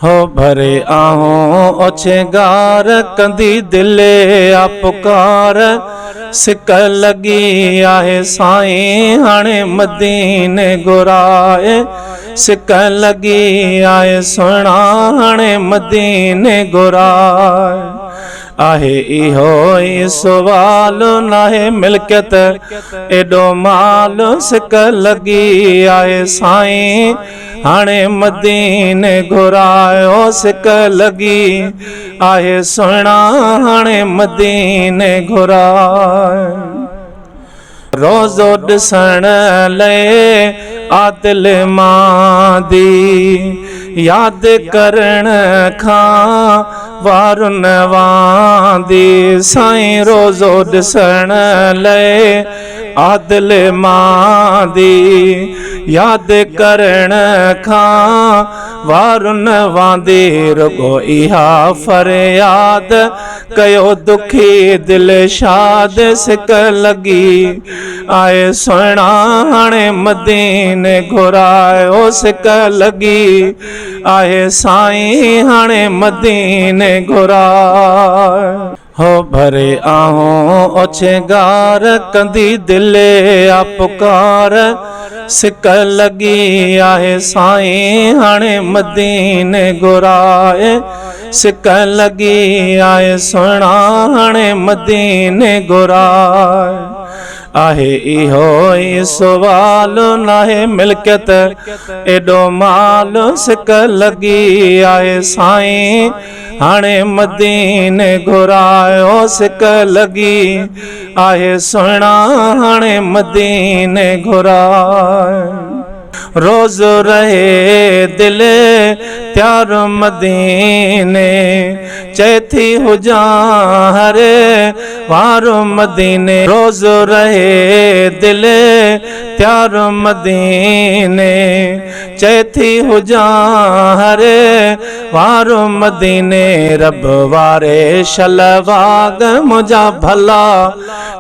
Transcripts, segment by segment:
هو ڀري آهون اوڇنگار ڪندي دل آ پڪار سڪ لڳي آهي سائين هاڻي مديني گهرائي سڪ لڳي آهي سهڻا هاڻي مديني گهرائي. آهي اهو ئي سوال ناهي ملڪيت ايڏو مال سڪ لڳي آهي سائين هاڻي مديني گهرايو سڪ لڳي آهي سهڻا هاڻي مديني گهرايو. روزو ڏسڻ لئي عادل ماندي ياد ڪرڻ کان وارن واندي سائين روزو ڏسڻ لئي عادل ماندي ياد ڪرڻ کان وارن واندي رڳو اها فرياد ڪيو دکي دل شاد سڪ لڳي آء سهڻا هاڻي مديني گهرايو سڪ لڳي آهي سائين هاڻي مديني گهرايو. هو ڀري آهون اوڇنگار ڪندي دل آ پڪار سڪ لڳي آهي سائين هاڻي مديني گهراء. سڪ لڳي آهي سهڻا هاڻي مديني گهراء. آهي اهو ئي سوال ناهي ملڪيت ايڏو مال سڪ لڳي آهي سائين هاڻي مديني گهراء سڪ لڳي آهي سهڻا هاڻي مديني گهراء. روز رهي دل تيار مديني چئي ٿي هجان هر وار مديني روز رهي دل تيار مديني چئي ٿي هجان هر وار مديني رب واري شل واڳ منهنجا ڀلا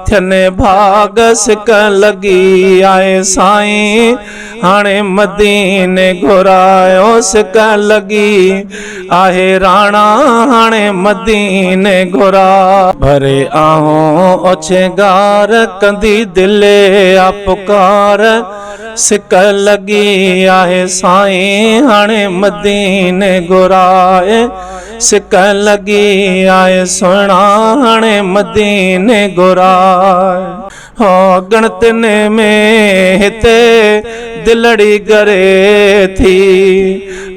ٿين ڀاڳ سڪ لڳي آهي سائين هاڻي مديني گهرايو سڪ لڳي آهي راڻا هاڻي مديني گهرا. ڀري آهون اوڇنگار ڪندي دل آ پڪار سڪ لڳي آهي سائين هاڻي مديني گهرائي سڪ لڳي آهي سهڻا هاڻي مديني گهراء. هو ڳڻتين ۾ هتي دلڙي ڳري ٿي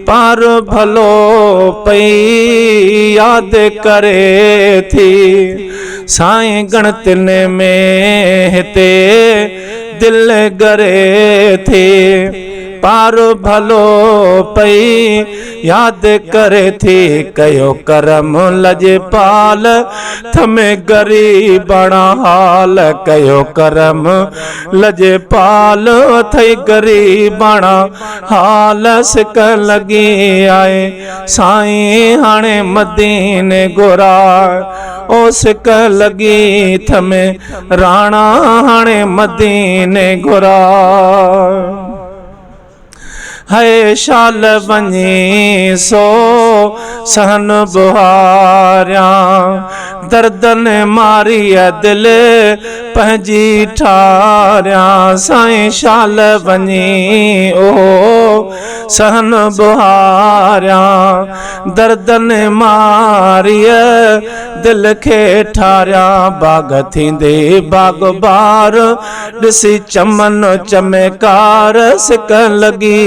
پار ڀلو پئي ياد ڪري ٿي سائين ڳڻتين ۾ هتي دل ڳري ٿي پار ڀلو پئي ياد ڪري ٿي ڪيو ڪرم لڄپال ٿمي غريباڻا حال ڪيو ڪرم لڄپال اٿئي غريباڻا حال سڪ لڳي آهي سائين هاڻي مديني گهراء او سڪ لڳي ٿمي راڻا هاڻي مديني گهراء. هئي شال وڃي سو سهن ٻهاريان دردن ماريء دل پنهنجي ٺاريان سائين شال وڃي اهو سهن ٻهاريان دردن ماريء دل کي ٺاريان باغ ٿيندي باغ بار ڏسي چمن چمڪار سڪ لڳي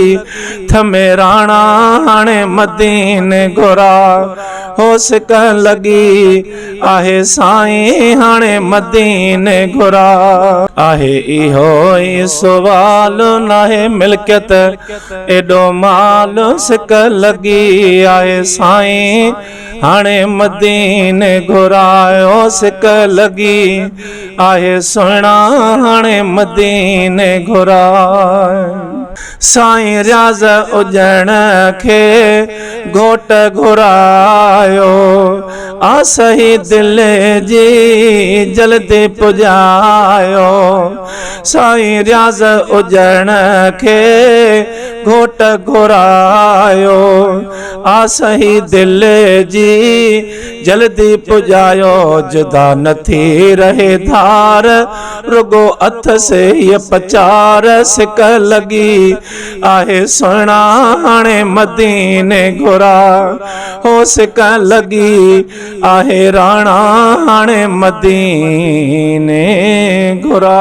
ٿمي راڻا هاڻي مديني گهرا هو سڪ لڳي آهي سائين هاڻي مديني گهرا. آهي اهو ئي سوال ناهي ملڪيت ايڏو مال سڪ لڳي آهي سائين هاڻي مديني گهرايو سڪ لڳي آهي سهڻا هاڻي مديني گهرايو. سائين رياض اڄڻ کي گهوٽ گهرايو آس هي دل جي جلدي پڄايو سائين رياض اڄڻ کي. گهوٽ گهرايو، آس هي دل جي جلدي پڄايو. جدا نه ٿي رهي ڌار، رڳو اٿس هيء پچار. سڪ لڳي آهي سهڻا هاڻي مديني گهرا، هو سڪ لڳي آهي راڻا هاڻي مديني گهرا.